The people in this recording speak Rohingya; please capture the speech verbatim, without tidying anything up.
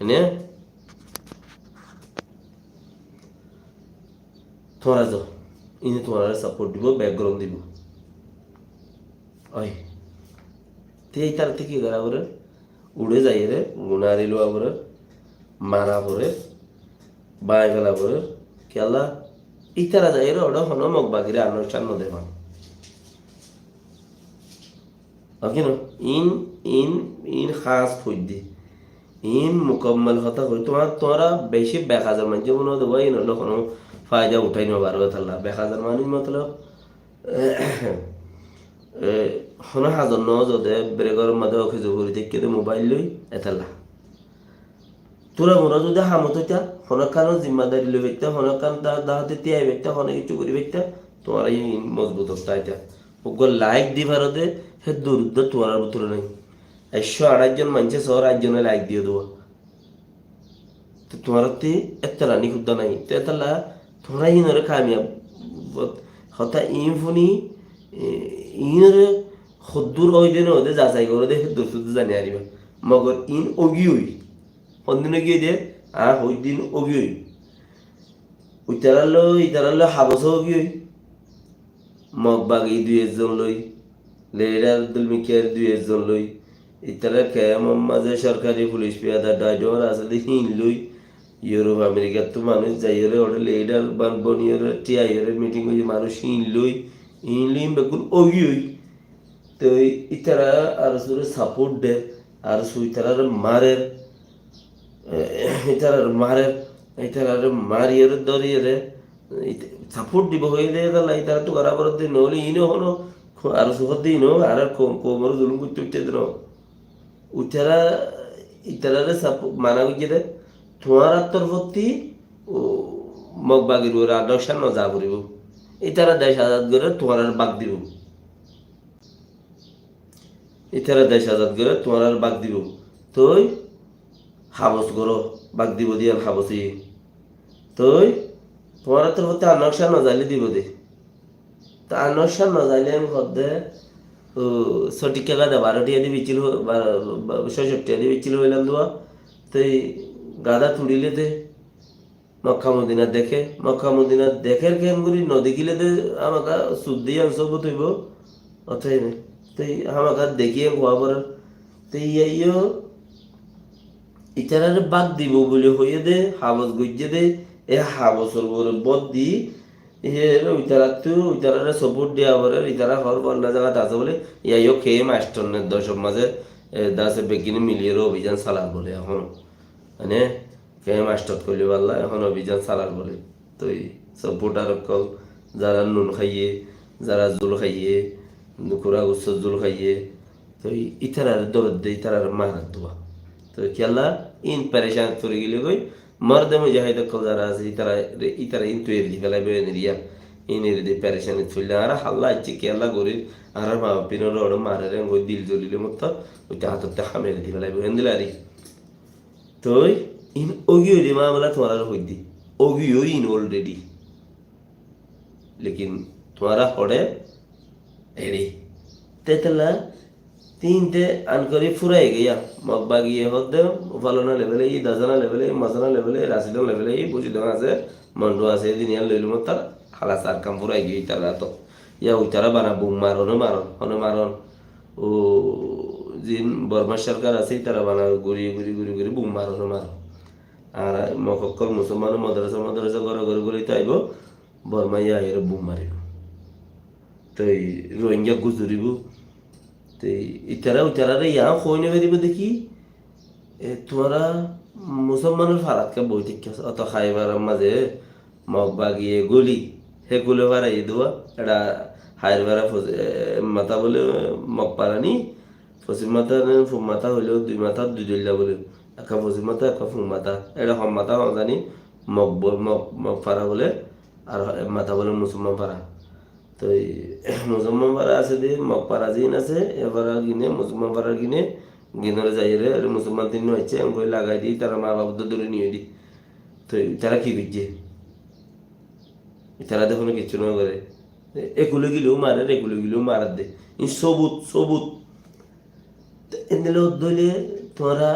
Ene tuáñra zo, ine tuáñrare support dibo, background dibo. Ói. Te ítara te ki gora forer? Uçe zaiyore, gunari lowa forer, mara forer, báñgi fela forer. Kiyólla? Ítara zaiyore uçe hono Mog bagire ar nokcán no de fán. Ói ki no? In, in, in hás foidde. In mukammal hotá hoi, tuáñra, tuáñra beci bek hazar manúic mone hoó de, in óile hono faida uthái no faro, étalla. Bek hazar manúic motolob, e, hono hazar no zode, beregor mazé okizu gori táikke de mobail loi, étalla. Tura mura zodi hamot óita, hono ekkán zimmadari loi baitta, hono ekkán da-, dahate tiyai baitta, hono kessú gori baitta, tuáñra in mozbut óita. Uggwá laik di faro de, hé durudda tuáñrar bútore nai. Ekcó añçáic zon maincé sór, añçáic zone laik diye de. Te tuáñrattú ettala ni hudda nai. Te étalla tuáñra inore kamiyab hotá in funi, e, inore hoddur óide no óide zasai gore de, hoddur suddur zani fariba. Mogor in ógiyoi. Hondin ógiyoi de, a, hoiddin ógiyoi. Itarar loi, itarar loi habos ógiyoi. Mog bagi dui ekzon loi, leader Abdul Mikiyar dui ekzon loi, itara kemor mazé sorkari fulic piyada dhoijor asé de híin loi, Europe Americattú manúic zaiyóre, óre leader ban-, boniyóre, tiyaiyóre meeting óiye manúic híin loi, híin loi beggún ógiyoi. Toi itara ARSA re support der, ARSA itarare marer, itarare marer, itarare mariyóre dóriyóre, It-, support dibo hoiyé de, étalla itara to gorá foredde, noóile ine hono ko-, ARSA hoódde ine, añárar ko-, koumore zulum goitte hoitte de no. Itara, itarare suppo-, mana goijjé de, tuáñrar torfottí, o, Mog bagir uore ar nokcán no za foribo. Itara dec azad gore tuáñrare bak dibo. Itara dec azad gore tuáñrare bak dibo. Toi habos goró, bak dibo de yián habos óiye. Toi tuáñrar torfottí ar nokcán no zaile dibo de. Te ar nokcán no zaile en hoódde, o, sóthik kela de baró tiya di biccíl ho-, ba-, ba-, sócot tiya di biccíl hoilam de. Toi gada tuçile de. Mokka Modina deké, Mokka Modina dekér keén gorí no dekíle de hámaka sudde yián sobut óibo, ótoba ne? Te hámaka dekí yián hoó forer. Te iyá yó itarare bak dibo buli hoiyé de, habos goijjé de, e habosor uore bót di, e itarattu, itarare support diya forer, itara hoór bólla zagat asé bóle, iyá yó kemp astor ne docor mazé, e, dase beggúne miliyóre obiyan salar bóle ehón. Mane, kemp astor goillé bálla, ehón obiyan salar bóle. Toi supporter ókkol, zara nun háiye, zara zul háiye, kura gussór zul háiye, toi itarare dóredde, itarare maredde. Toi kiyólla, in perecanit fori gilé goi, morde mujahid ókkol zara asé, itarare, itarare intu eri di félaibo, en eriya. In eri di perecanit foille, añára hálla aiccé kiyólla gorir, añárar ma bafin ore ore marer, en goi dil zolile mottor, oi te hátotte ham eri di félaibo, endilla ari. Toi in ógiyoi de mamela tuáñrare hoidde. Ógiyoi in already. Lekin tuáñra hoçé eri. Tetela tinte ankori furai giya. Mog bagiye hoódde, falana lebele, dazana lebele, mazana lebele, rasidon lebele, busidon asé, mondu asé, din yián loile mottor, halas ar kam furai giya itará to. Yá uitará bana bum maron, maron, hone maron. O zin Bormar sorkar asé, itará bana guri, guri, guri, guri bum maron, maron. Ar Mog ókkol musolman modorasa, modorasa, goro, goro, gori to aibo, Borma yá aiyóre bum maribo. Toi Rohingya guzuribo. Toi itará, itarare yá hoi no faribo de ki, e, tuáñra musolmanor farat ke boi táikko, oto Haibar mazé Mog bagiye goli, hé goli faraiyé de, eçe Haibar fos-, e, mata bole Mog fara ni, fosim mata ne, fub mata hoileó dui mata dui doilla bole. Ekka fosim mata, ekka fub mata. Eçe hom mata hon zani, Mog bo-, Mog, Mog fara bole, ar hom mata bole musolman fara. Toi musolman fara asé de, Mog fara zin asé, e fara gine, musolman fara gine, ginore zaiyóre, ere musolman tin no aiccé, engori lagai di, tara ma baf dóri niye di. Toi tara ki goijjé? Tara de hono kessú no gore. E-, ekule gileo marer, ekule gileo marer de. In sobut, sobut. Te endilla dóile tuáñra